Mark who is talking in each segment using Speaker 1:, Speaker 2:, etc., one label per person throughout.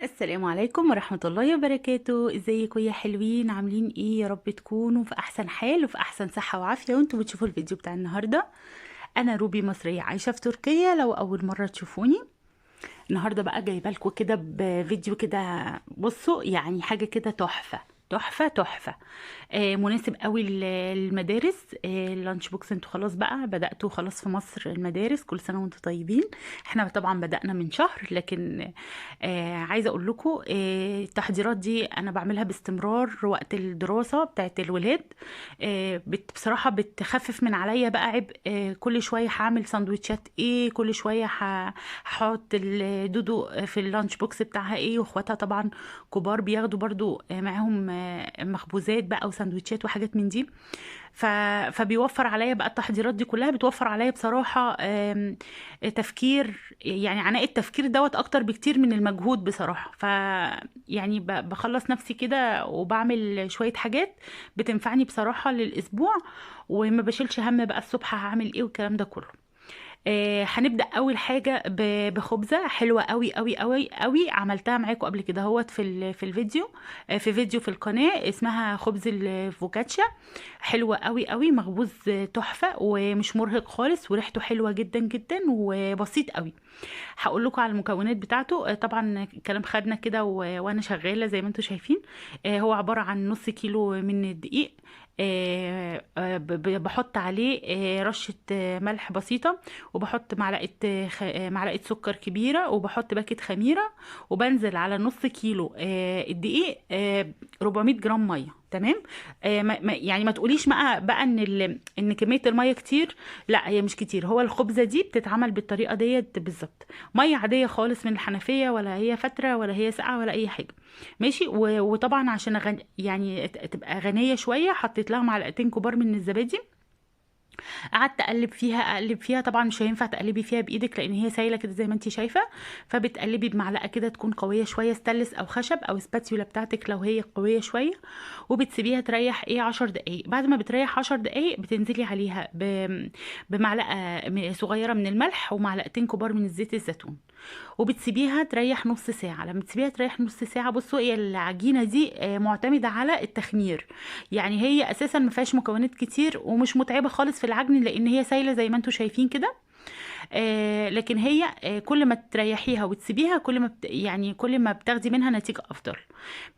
Speaker 1: السلام عليكم ورحمة الله وبركاته. ازيكم يا حلوين؟ عاملين ايه؟ يا رب تكونوا في احسن حال وفي احسن صحة وعافية وانتوا بتشوفوا الفيديو بتاع النهاردة. انا روبي، مصرية عايشة في تركيا. لو اول مرة تشوفوني النهاردة بقى جايبه لكم كده بفيديو كده، بصوا يعني حاجة كده تحفة تحفة تحفة. مناسب قوي للمدارس. ال lunch box انتوا خلاص بقى بدأتوا خلاص في مصر المدارس، كل سنة وانتوا طيبين. احنا طبعا بدأنا من شهر، لكن عايزة اقول لكم التحضيرات دي انا بعملها باستمرار وقت الدراسة بتاعت الولاد. بصراحة بتخفف من عليا بقى عبء. كل شوية هعمل سندوتشات ايه، كل شوية هحط الدودو في ال lunch box بتاعها ايه، واخواتها طبعا كبار بياخدوا برضو معاهم مخبوزات بقى وسندوتشات وحاجات من دي. فبيوفر عليا بقى التحضيرات دي كلها، بتوفر عليا بصراحة تفكير، يعني عناء التفكير دوت اكتر بكتير من المجهود بصراحة. يعني بخلص نفسي كده وبعمل شوية حاجات بتنفعني بصراحة للأسبوع، وما بشيلش هم بقى الصبح هعمل ايه والكلام ده كله. هنبدأ أول حاجة بخبزة حلوة قوي قوي قوي قوي، عملتها معاكم قبل كده اهوت في الفيديو، في فيديو في القناة، اسمها خبز الفوكاتشا. حلوة قوي قوي، مخبوز تحفة ومش مرهق خالص، وريحته حلوة جدا جدا وبسيط قوي. هقول لكم على المكونات بتاعته. طبعا الكلام خدنا كده وانا شغالة زي ما انتم شايفين. هو عبارة عن نص كيلو من الدقيق، بحط عليه رشة ملح بسيطة، وبحط معلقة سكر كبيرة، وبحط باكت خميرة، وبنزل على نص كيلو الدقيق 400 جرام مية. تمام. يعني ما تقوليش بقى ان كمية المية كتير، لا هي مش كتير. هو الخبزة دي بتتعمل بالطريقة ديت بالظبط، مية عادية خالص من الحنفية، ولا هي فترة ولا هي ساقعة ولا اي حاجة. ماشي. وطبعا عشان يعني تبقى غنية شوية، حطيت لها معلقتين كبار من الزبادي. قعدت اقلب فيها اقلب فيها، طبعا مش هينفع تقلبي فيها بايدك لان هي سايله كده زي ما انت شايفه، فبتقلبي بمعلقه كده تكون قوية شوية، ستانلس او خشب او spatula بتاعتك لو هي قوية شوية، وبتسيبيها تريح ايه 10 دقايق. بعد ما بتريح 10 دقايق بتنزلي عليها بمعلقه صغيرة من الملح ومعلقتين كبار من زيت الزيتون، وبتسيبيها تريح نص ساعة. لما تسيبيها تريح نص ساعة، بصوا هي العجينة دي معتمدة على التخمير، يعني هي اساسا ما فيهاش مكونات كتير ومش متعبة خالص في العجن لان هي سايله زي ما انتم شايفين كده. لكن هي كل ما تريحيها وتسيبيها كل ما يعني كل ما بتاخدي منها نتيجة افضل.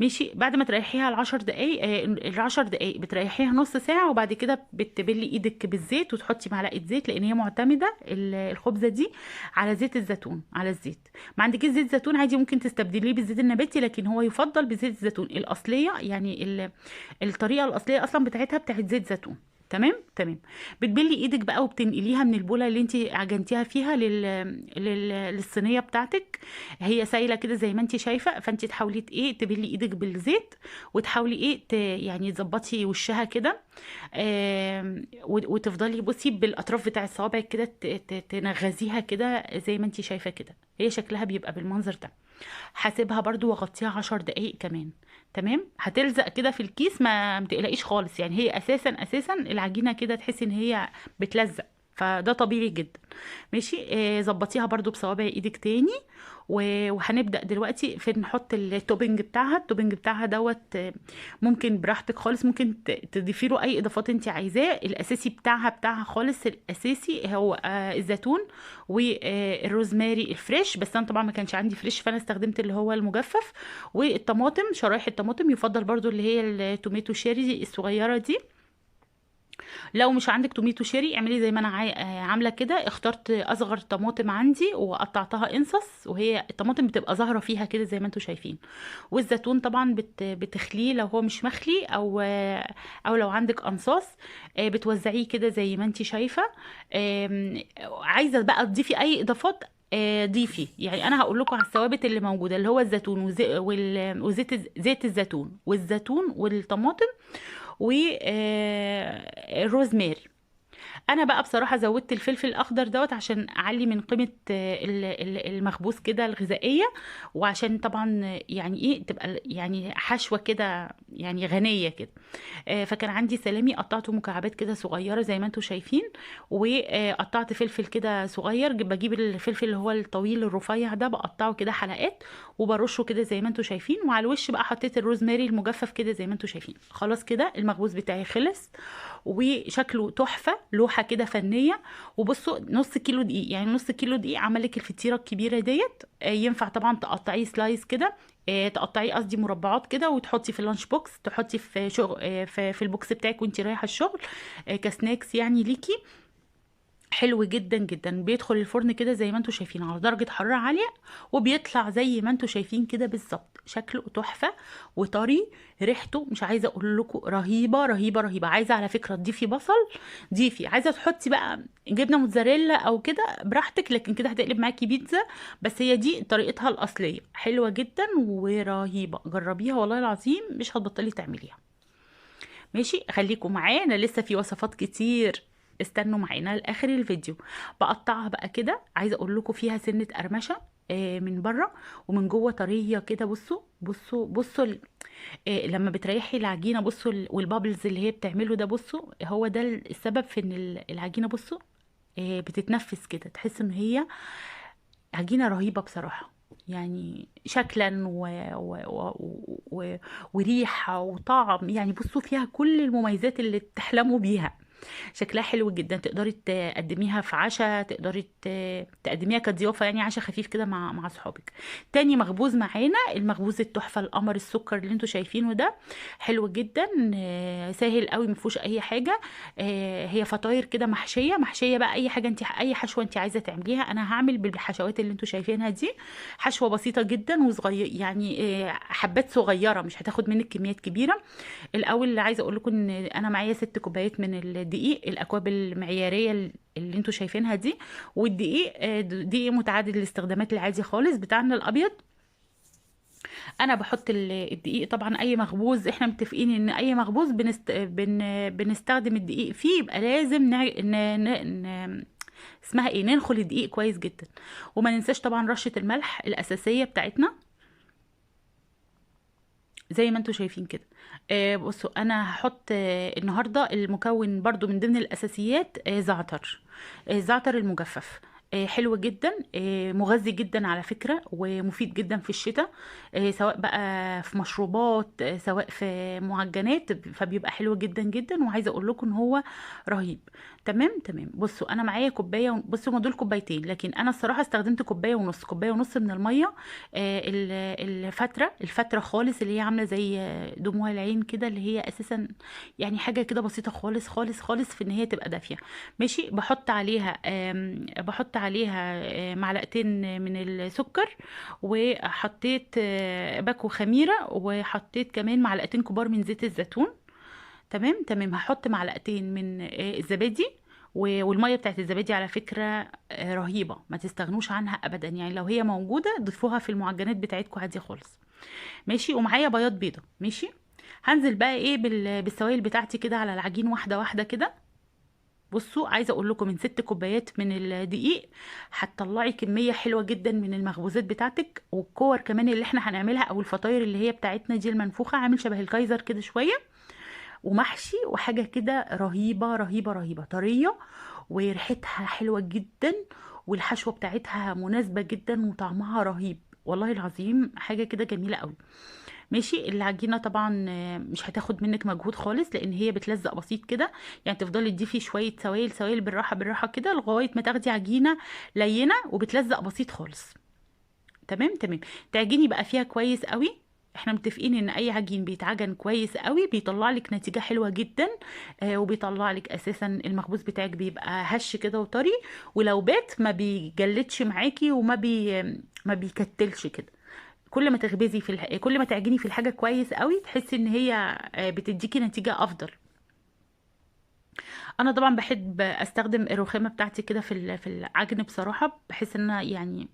Speaker 1: ماشي. بعد ما تريحيها العشر دقايق، العشر دقايق بتريحيها نص ساعة، وبعد كده بتبلي ايدك بالزيت وتحطي معلقه زيت، لان هي معتمدة الخبزة دي على زيت الزيتون، على الزيت. ما عندكيش زيت زيتون عادي ممكن تستبدليه بالزيت النباتي، لكن هو يفضل بزيت الزيتون الاصلية، يعني الطريقة الاصلية اصلا بتاعتها بتاعت زيت زيتون. تمام تمام. بتبلي ايدك بقى وبتنقليها من البوله اللي انت عجنتيها فيها للصينيه بتاعتك، هي سايله كده زي ما انت شايفه، فانت تحاولي ايه تبلي ايدك بالزيت، وتحاولي ايه يعني تظبطي وشها كده، وتفضلي بصي بالاطراف بتاع صوابعك كده تنغزيها كده زي ما انت شايفه كده، هي شكلها بيبقى بالمنظر ده. هسيبها برضو واغطيها 10 دقايق كمان. تمام. هتلزق كده في الكيس، ما تقلقيش خالص، يعني هي اساسا العجينة كده تحسي ان هي بتلزق، فده طبيعي جدا. ماشي. ظبطيها برضو بصوابع ايدك تاني. وهنبدأ دلوقتي في نحط ال topping بتاعها. ال topping بتاعها دوت، ممكن براحتك خالص، ممكن تضيفي له اي اضافات انت عايزاه. الاساسي بتاعها خالص الاساسي هو الزيتون والروزماري ال fresh، بس انا طبعا ما كانش عندي fresh فانا استخدمت اللي هو المجفف، والطماطم، شرايح الطماطم يفضل برضو اللي هي ال tomato cherry الصغيرة دي. لو مش عندك tomato cherry اعملي زي ما انا عامله كده، اخترت اصغر طماطم عندي وقطعتها انصص، وهي الطماطم بتبقى ظاهره فيها كده زي ما انتم شايفين. والزيتون طبعا بتخليه لو هو مش مخلي، او لو عندك انصاص، بتوزعيه كده زي ما انت شايفه. عايزه بقى تضيفي اي اضافات، ضيفي. يعني انا هقول لكم على الثوابت اللي موجودة، اللي هو الزيتون وزيت زيت الزيتون والزيتون والطماطم والروزماري. انا بقى بصراحة زودت الفلفل الاخضر دوت عشان اعلي من قيمة المخبوز كده الغذائية، وعشان طبعا يعني ايه تبقى يعني حشوه كده يعني غنية كده. فكان عندي سلامي قطعته مكعبات كده صغيرة زي ما انتم شايفين، وقطعت فلفل كده صغير، بجيب الفلفل اللي هو الطويل الرفيع ده بقطعه كده حلقات وبرشه كده زي ما انتم شايفين، وعلى الوش بقى حطيت الروزماري المجفف كده زي ما انتم شايفين. خلاص كده المخبوز بتاعي خلص وشكله تحفة، لوحة كده فنية. وبصوا نص كيلو دقيق، يعني نص كيلو دقيق عمل لك الفطيره الكبيرة ديت. ينفع طبعا تقطعيه slice كده، تقطعيه قصدي مربعات كده، وتحطي في ال lunch box، تحطي في شغل، في ال box بتاعك وانتي رايحة الشغل، ك snacks يعني ليكي. حلو جدا جدا. بيدخل الفرن كده زي ما انتم شايفين على درجة حرارة عالية، وبيطلع زي ما انتم شايفين كده بالظبط، شكله تحفة وطري، ريحته مش عايزة اقول لكم رهيبة رهيبة رهيبة. عايزة على فكرة تضيفي بصل ضيفي، عايزة تحطي بقى جبنة موتزاريلا او كده براحتك، لكن كده هتقلب معاكي بيتزا، بس هي دي طريقتها الأصلية. حلوة جدا ورهيبة، جربيها والله العظيم مش هتبطلي تعمليها. ماشي، خليكم معانا لسه في وصفات كتير، استنوا معانا لاخر الفيديو. بقطعها بقى كده، عايزه اقول لكم فيها سنة قرمشه، من بره ومن جوه طرية كده. بصوا بصوا بصوا لما بتريحي العجينة، بصوا وال bubbles اللي هي بتعمله ده، بصوا هو ده السبب في ان العجينة بصوا، بتتنفس كده، تحس ان هي عجينه رهيبة بصراحة، يعني شكلا وريحه وطعم، يعني بصوا فيها كل المميزات اللي تحلموا بيها. شكلها حلو جدا، تقدري تقدميها في عشاء، تقدري تقدميها كضيافه، يعني عشاء خفيف كده مع اصحابك. تاني مخبوز معانا المخبوز التحفة القمر السكر اللي انتوا شايفينه ده، حلو جدا، سهل قوي ما فيهوش اي حاجة. هي فطاير كده محشيه، محشيه بقى اي حاجة انت، اي حشوه انت عايزه تعمليها. انا هعمل بالحشوات اللي انتوا شايفينها دي، حشوه بسيطة جدا وصغير، حبات صغيرة مش هتاخد منك كميات كبيرة. الاول عايزه اقول لكم ان انا معايا 6 كوبايات من الدقيق، الاكواب المعياريه اللي انتوا شايفينها دي، والدقيق، دقيق متعدد الاستخدامات العادي خالص بتاعنا الابيض. انا بحط الدقيق، طبعا اي مخبوز احنا متفقين ان اي مخبوز بنستخدم الدقيق فيه، يبقى لازم اسمها ايه، ننخل الدقيق كويس جدا. وما ننساش طبعا رشه الملح الاساسية بتاعتنا زي ما انتوا شايفين كده. بصوا انا هحط، النهارده المكون برضو من ضمن الاساسيات، زعتر، زعتر المجفف، حلو جدا، مغذي جدا على فكرة، ومفيد جدا في الشتاء، سواء بقى في مشروبات، سواء في معجنات، فبيبقى حلو جدا جدا. وعايزة اقول لكم ان هو رهيب. تمام تمام. بصوا انا معايا كوباية بصوا هما دول كوبايتين، لكن انا الصراحة استخدمت كوباية ونص، كوباية ونص من المية، الفترة خالص اللي هي عاملة زي دموع العين كده، اللي هي اساسا يعني حاجة كده بسيطة خالص خالص خالص في ان هي تبقى دافية. ماشي. بحط عليها، معلقتين من السكر، وحطيت، باكو خميرة، وحطيت كمان معلقتين كبار من زيت الزيتون. تمام تمام. هحط معلقتين من، الزبادي، والمية بتاعت الزبادي على فكرة، رهيبة، ما تستغنوش عنها ابدا، يعني لو هي موجودة ضيفوها في المعجنات بتاعتكم عادي خالص. ماشي. ومعايا بياض بيضة. ماشي. هنزل بقى ايه بالسوائل بتاعتي كده على العجين واحدة واحدة كده. بصوا عايزه اقول لكم من 6 كوبايات من الدقيق هتطلعي كمية حلوة جدا من المخبوزات بتاعتك، والكور كمان اللي احنا هنعملها او الفطاير اللي هي بتاعتنا دي المنفوخه، عامل شبه الكايزر كده شوية، ومحشي وحاجه كده رهيبة رهيبة رهيبة، طرية وريحتها حلوة جدا، والحشوه بتاعتها مناسبة جدا، وطعمها رهيب والله العظيم، حاجة كده جميلة قوي. ماشي. العجينة طبعا مش هتاخد منك مجهود خالص، لان هي بتلزق بسيط كده، يعني تفضلي تضيفي شوية سوائل سوائل بالراحة بالراحة كده لغاية ما تاخدي عجينه لينه وبتلزق بسيط خالص. تمام تمام. تعجني بقى فيها كويس قوي، احنا متفقين ان اي عجين بيتعجن كويس قوي بيطلع لك نتيجة حلوة جدا، وبيطلع لك اساسا المخبوز بتاعك بيبقى هش كده وطري، ولو بات ما بيجلدش معاكي وما ما بيكتلش كده. كل ما تخبزي في كل ما تعجني في الحاجة كويس قوي تحسي ان هي، بتديكي نتيجة افضل. انا طبعا بحب استخدم الرخامه بتاعتي كده في العجن بصراحة، بحس ان انا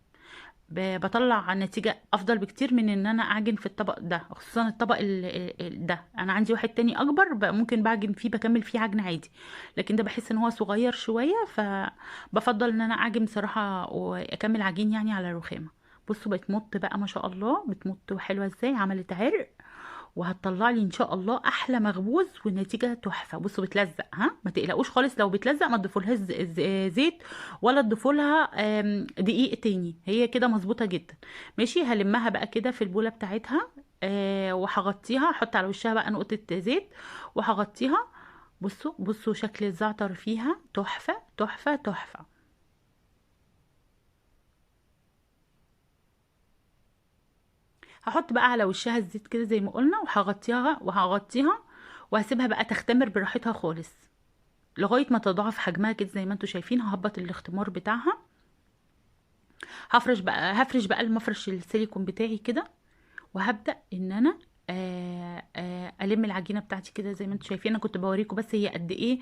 Speaker 1: بطلع نتيجة افضل بكتير من ان انا اعجن في الطبق ده، خصوصا الطبق ده. انا عندي واحد تاني اكبر ممكن بعجن فيه، بكمل فيه عجن عادي، لكن ده بحس ان هو صغير شوية، فبفضل ان انا اعجن بصراحة واكمل عجين يعني على الرخامة. بصوا بتمط بقى ما شاء الله، بتمط وحلوة ازاي، عملت عرق، وهتطلع لي ان شاء الله احلى مخبوز والنتيجة تحفة. بصوا بتلزق، ها ما تقلقوش خالص، لو بتلزق ما تضيفولهاش زيت ولا تضيفولها دقيق تاني، هي كده مظبوطة جدا. ماشي، هلمها بقى كده في البوله بتاعتها، وهغطيها، احط على وشها بقى نقطة زيت وهغطيها. بصوا شكل الزعتر فيها تحفة تحفة تحفة. هحط بقى على وشها الزيت كده زي ما قلنا، وهغطيها وهسيبها بقى تختمر براحتها خالص لغاية ما تضاعف حجمها كده زي ما انتوا شايفين. ههبط الاختمار بتاعها، هفرش بقى المفرش السيليكون بتاعي كده، وهبدا ان انا الم العجينة بتاعتي كده زي ما انتوا شايفين. انا كنت بوريكم بس هي قد ايه،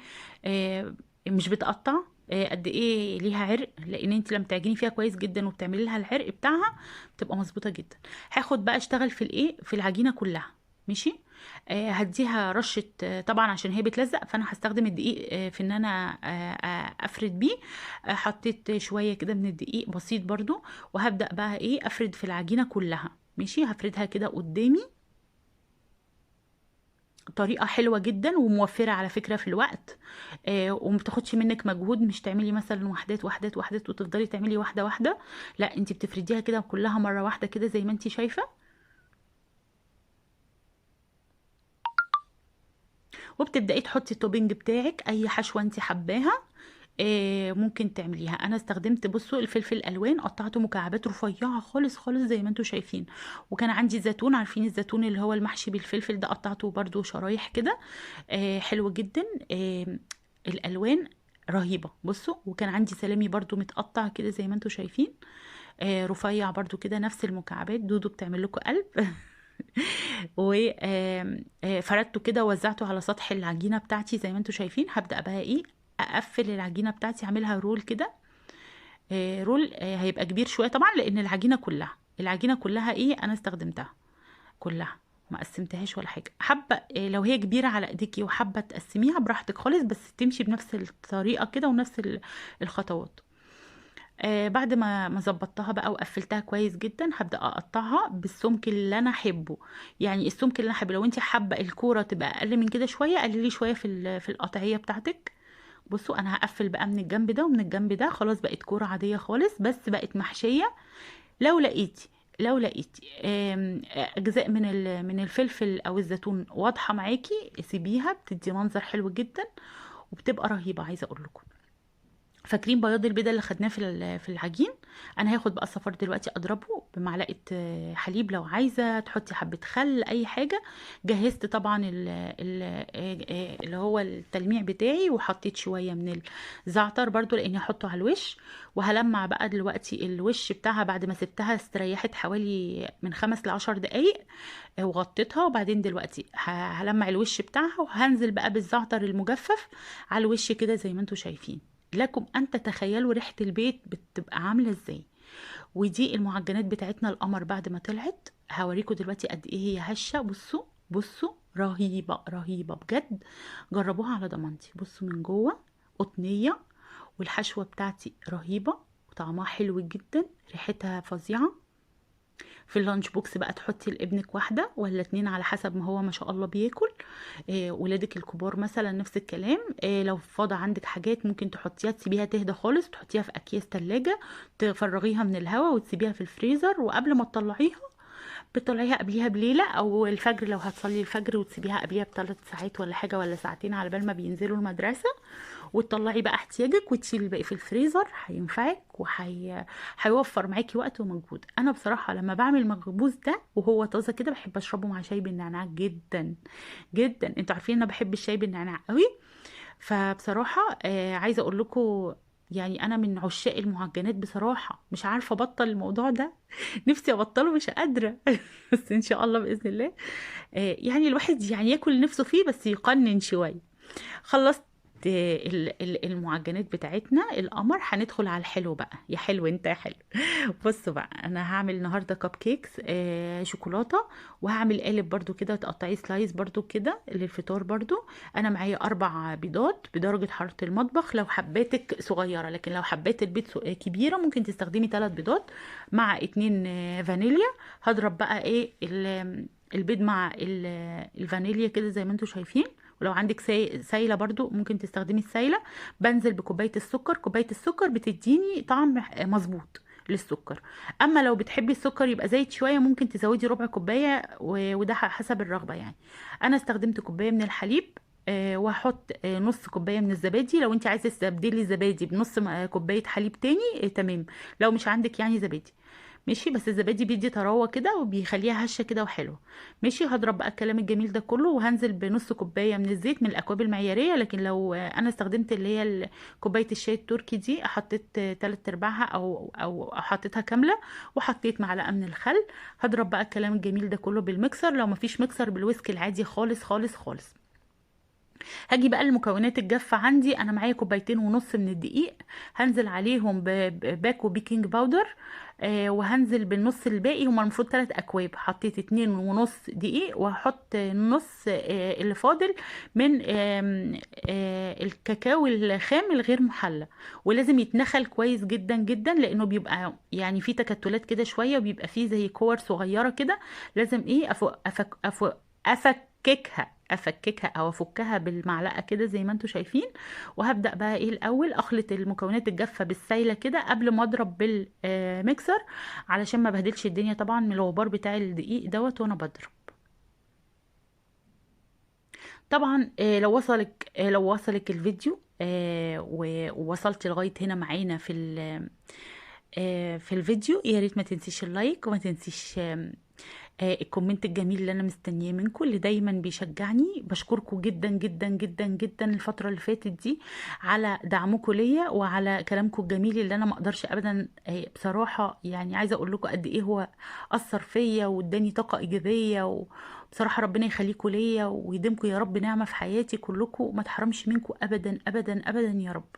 Speaker 1: مش بتقطع، قد ايه ليها عرق، لان انت لما تعجني فيها كويس جدا وبتعملي لها العرق بتاعها بتبقى مظبوطة جدا. هاخد بقى اشتغل في الايه، في العجينة كلها. ماشي، هديها رشه، طبعا عشان هي بتلزق فانا هستخدم الدقيق، في ان انا، افرد بيه. حطيت شوية كده من الدقيق بسيط برضو، وهبدا بقى ايه افرد في العجينة كلها. ماشي، هفردها كده قدامي. طريقة حلوة جدا وموفرة على فكرة في الوقت، وما بتاخدش منك مجهود، مش تعملي مثلا وحدات وحدات وحدات وتفضلي تعملي واحدة واحدة، لا انت بتفرديها كده كلها مرة واحدة كده زي ما انت شايفة. وبتبدأي تحطي ال topping بتاعك، اي حشوة انت حباها، ممكن تعمليها. انا استخدمت بصوا الفلفل الالوان، قطعته مكعبات رفيعة خالص خالص زي ما انتم شايفين، وكان عندي زيتون، عارفين الزيتون اللي هو المحشي بالفلفل ده، قطعته برده شرايح كده، حلو جدا، الالوان رهيبة. بصوا وكان عندي سلامي برده متقطع كده زي ما انتم شايفين، رفيع برده كده نفس المكعبات. دودو بتعمل لكم قلب. وفردته كده ووزعته على سطح العجينة بتاعتي زي ما انتم شايفين. هبدا بقى ايه اقفل العجينة بتاعتي، اعملها roll كده، roll، هيبقى كبير شوية طبعا لان العجينة كلها ايه انا استخدمتها كلها، ما قسمتهاش ولا حاجة. حابة، لو هي كبيرة على ايديكي وحابة تقسميها براحتك خالص، بس تمشي بنفس الطريقة كده ونفس الخطوات. بعد ما ظبطتها بقى وقفلتها كويس جدا، هبدا اقطعها بالسمك اللي انا احبه، يعني السمك اللي انا احبه. لو انت حابة الكورة تبقى اقل من كده شوية، قللي شوية في القطعية بتاعتك. بصوا انا هقفل بقى من الجنب ده ومن الجنب ده، خلاص بقت كورة عادية خالص بس بقت محشيه. لو لقيتي، اجزاء من الفلفل او الزيتون واضحة معاكي، سيبيها، بتدي منظر حلو جدا وبتبقى رهيبة. عايزه اقول لكم، فاكرين بياض البيضة اللي خدناه في العجين؟ انا هاخد بقى الصفار دلوقتي اضربه بمعلقه، حليب، لو عايزه تحطي حبه خل اي حاجة. جهزت طبعا اللي هو التلميع بتاعي، وحطيت شوية من الزعتر برضو لاني هحطه على الوش. وهلمع بقى دلوقتي الوش بتاعها بعد ما سبتها استريحت حوالي من 5 ل10 دقايق، وغطيتها. وبعدين دلوقتي هلمع الوش بتاعها، وهنزل بقى بالزعتر المجفف على الوش كده زي ما انتم شايفين. لكم ان تتخيلوا ريحه البيت بتبقى عامله ازاي. ودي المعجنات بتاعتنا القمر بعد ما طلعت، هوريكم دلوقتي قد ايه هي هشه. بصوا رهيبة رهيبة بجد، جربوها على ضمانتي. بصوا من جوه قطنيه، والحشوه بتاعتي رهيبة وطعمها حلو جدا، ريحتها فظيعة. في ال lunch box بقى تحطي لابنك واحدة ولا 2 على حسب ما هو ما شاء الله بياكل. ولادك الكبار مثلا نفس الكلام. لو فاضي عندك حاجات ممكن تحطيها، تسيبيها تهدى خالص، تحطيها في اكياس تلاجة، تفرغيها من الهواء وتسيبيها في الفريزر، وقبل ما تطلعيها بتطلعيها قبليها بليلة او الفجر لو هتصلي الفجر، وتسيبيها قبليها بثلاث ساعات ولا حاجة ولا ساعتين على بال ما بينزلوا المدرسة، وتطلعي بقى احتياجك وتشيلي الباقي في الفريزر. هينفعك وهيوفر معاكي وقت ومجهود. انا بصراحة لما بعمل المخبوز ده وهو طازة كده بحب اشربه مع شاي بالنعناع جدا جدا. انتوا عارفين انا بحب الشاي بالنعناع قوي، فبصراحة عايزه اقول لكم انا من عشاق المعجنات بصراحة، مش عارفه ابطل الموضوع ده، نفسي ابطله مش قادرة. بس ان شاء الله باذن الله، الواحد ياكل نفسه فيه بس يقنن شوية. خلصت المعجنات بتاعتنا القمر. هندخل على الحلو بقى. يا حلو انت يا حلو. بصوا بقى، انا هعمل النهارده cupcakes شوكولاتة، وهعمل قالب برضو كده تقطعيه slice برضو كده للفطار برضو. انا معايا 4 بيضات بدرجة حرارة المطبخ، لو حباتك صغيرة، لكن لو حبات البيض كبيرة ممكن تستخدمي 3 بيضات مع 2 فانيليا. هضرب بقى ايه البيض مع الفانيليا كده زي ما انتم شايفين، ولو عندك سايله برضو ممكن تستخدمي السايله. بنزل بكوبايه السكر، كوباية السكر بتديني طعم مظبوط للسكر. اما لو بتحبي السكر يبقى زايد شوية ممكن تزودي ربع كوباية، وده حسب الرغبة يعني. انا استخدمت كوباية من الحليب، وهحط نص كوباية من الزبادي. لو انت عايزه تستبدلي الزبادي بنص كوباية حليب تاني، تمام، لو مش عندك يعني زبادي ماشي، بس الزبادي بيدي طراوه كده وبيخليها هشه كده وحلوه ماشي. هضرب بقى الكلام الجميل ده كله، وهنزل بنص كوباية من الزيت من الاكواب المعياريه، لكن لو انا استخدمت اللي هي كوباية الشاي التركي دي، حطيت تلات ارباعها او حطيتها كاملة، وحطيت معلقه من الخل. هضرب بقى الكلام الجميل ده كله بالميكسر، لو مفيش ميكسر بال whisk العادي خالص خالص خالص. هاجي بقى المكونات الجافة عندي، انا معايا كوبايتين ونص من الدقيق، هنزل عليهم باكو baking powder، وهنزل بالنص الباقي، هما المفروض 3 اكواب، حطيت اتنين ونص دقيق، وهحط النص، اللي فاضل من، الكاكاو الخام الغير محلى، ولازم يتنخل كويس جدا جدا، لانه بيبقى فيه تكتلات كده شوية، وبيبقى فيه زي كور صغيرة كده، لازم ايه افككها او افكها بالمعلقه كده زي ما انتم شايفين. وهبدا بقى ايه الاول اخلط المكونات الجافه بالسايله كده قبل ما اضرب بالميكسر، علشان ما بهدلش الدنيا طبعا من الغبار بتاع الدقيق دوت وانا بضرب. طبعا، لو وصلك الفيديو، ووصلت لغاية هنا معانا في الفيديو، يا ريت ما تنسيش ال like، وما تنسيش، ال comment الجميل اللي انا مستنياه منكم، اللي دايما بيشجعني. بشكركم جدا جدا جدا جدا الفترة اللي فاتت دي على دعمكم ليا وعلى كلامكم الجميل اللي انا ما اقدرش ابدا، بصراحة عايزه اقول لكم قد ايه هو اثر فيا واداني طاقة ايجابية، وبصراحة ربنا يخليكم ليا ويديمكم يا رب نعمه في حياتي كلكم، وما تحرمش منكم ابدا ابدا ابدا يا رب.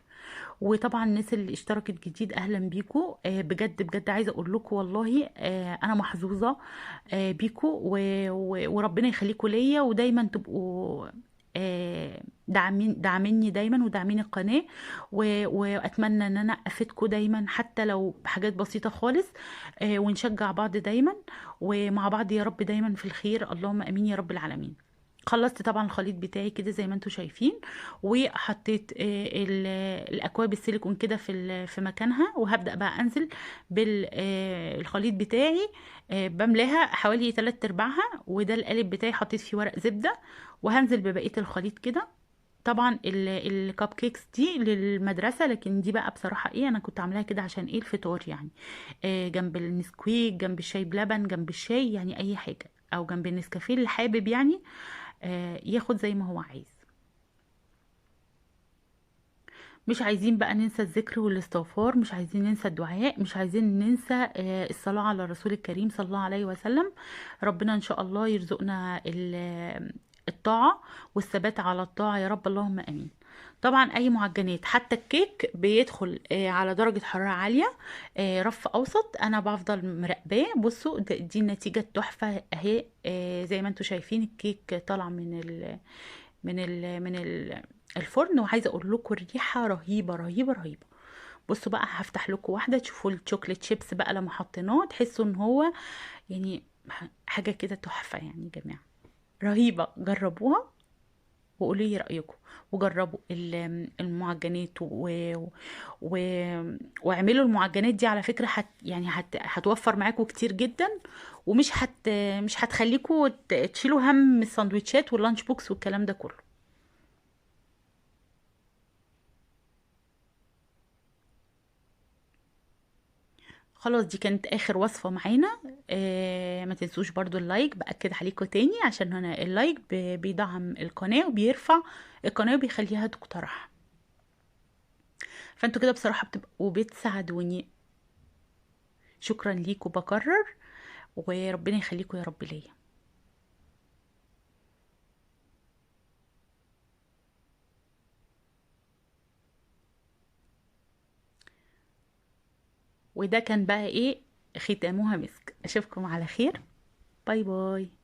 Speaker 1: وطبعا الناس اللي اشتركت جديد اهلا بيكو، بجد بجد عايزه اقول لكم والله، انا محظوظة، بيكو، وربنا يخليكم ليا، ودايما تبقوا، داعميني دايما وداعمين القناة، واتمنى ان انا افيدكم دايما حتى لو بحاجات بسيطة خالص، ونشجع بعض دايما ومع بعض يا رب دايما في الخير، اللهم امين يا رب العالمين. خلصت طبعا الخليط بتاعي كده زي ما انتم شايفين، وحطيت، الاكواب السيليكون كده في مكانها، وهبدا بقى انزل بالخليط بتاعي، بملاها حوالي 3/4، وده القالب بتاعي حطيت فيه ورق زبدة، وهنزل ببقية الخليط كده. طبعا ال cupcakes دي للمدرسة، لكن دي بقى بصراحة ايه، انا كنت عاملاها كده عشان ايه الفطار يعني، جنب النسكويك، جنب الشاي بلبن، جنب الشاي، يعني اي حاجة، او جنب النسكافيه اللي حابب ياخد زي ما هو عايز. مش عايزين بقى ننسى الذكر والاستغفار، مش عايزين ننسى الدعاء، مش عايزين ننسى، الصلاة على الرسول الكريم صلى الله عليه وسلم. ربنا إن شاء الله يرزقنا الطاعة والثبات على الطاعة يا رب، اللهم آمين. طبعا أي معجنات حتى الكيك بيدخل، على درجة حرارة عالية، رف أوسط، أنا بفضل مراقباه. بصوا دي النتيجة التحفة أهي، زي ما انتم شايفين الكيك طالع من الفرن، وعايزة أقول لكم الريحة رهيبة رهيبة رهيبة. بصوا بقى هفتح لكم واحدة تشوفوا ال chocolate chips بقى لما حطيناه، تحسوا إن هو حاجة كده تحفة يا جماعة، رهيبة. جربوها وقولوا لي رأيكم، وجربوا المعجنات واعملوا المعجنات دي على فكرة، هتوفر معاكم كتير جدا، ومش مش هتخليكم تشيلوا هم السندوتشات وال lunch box والكلام ده كله. خلاص دي كانت اخر وصفة معانا. ما تنسوش برضو ال like، بأكد عليكم تاني عشان هنا ال like بيدعم القناة وبيرفع القناة وبيخليها تقترح، فانتوا كده بصراحة بتبقوا بتساعدوني. شكرا ليكم بكرر، وربنا يخليكم يا رب ليا. وده كان بقى ايه، ختامها مسك. اشوفكم على خير، bye bye.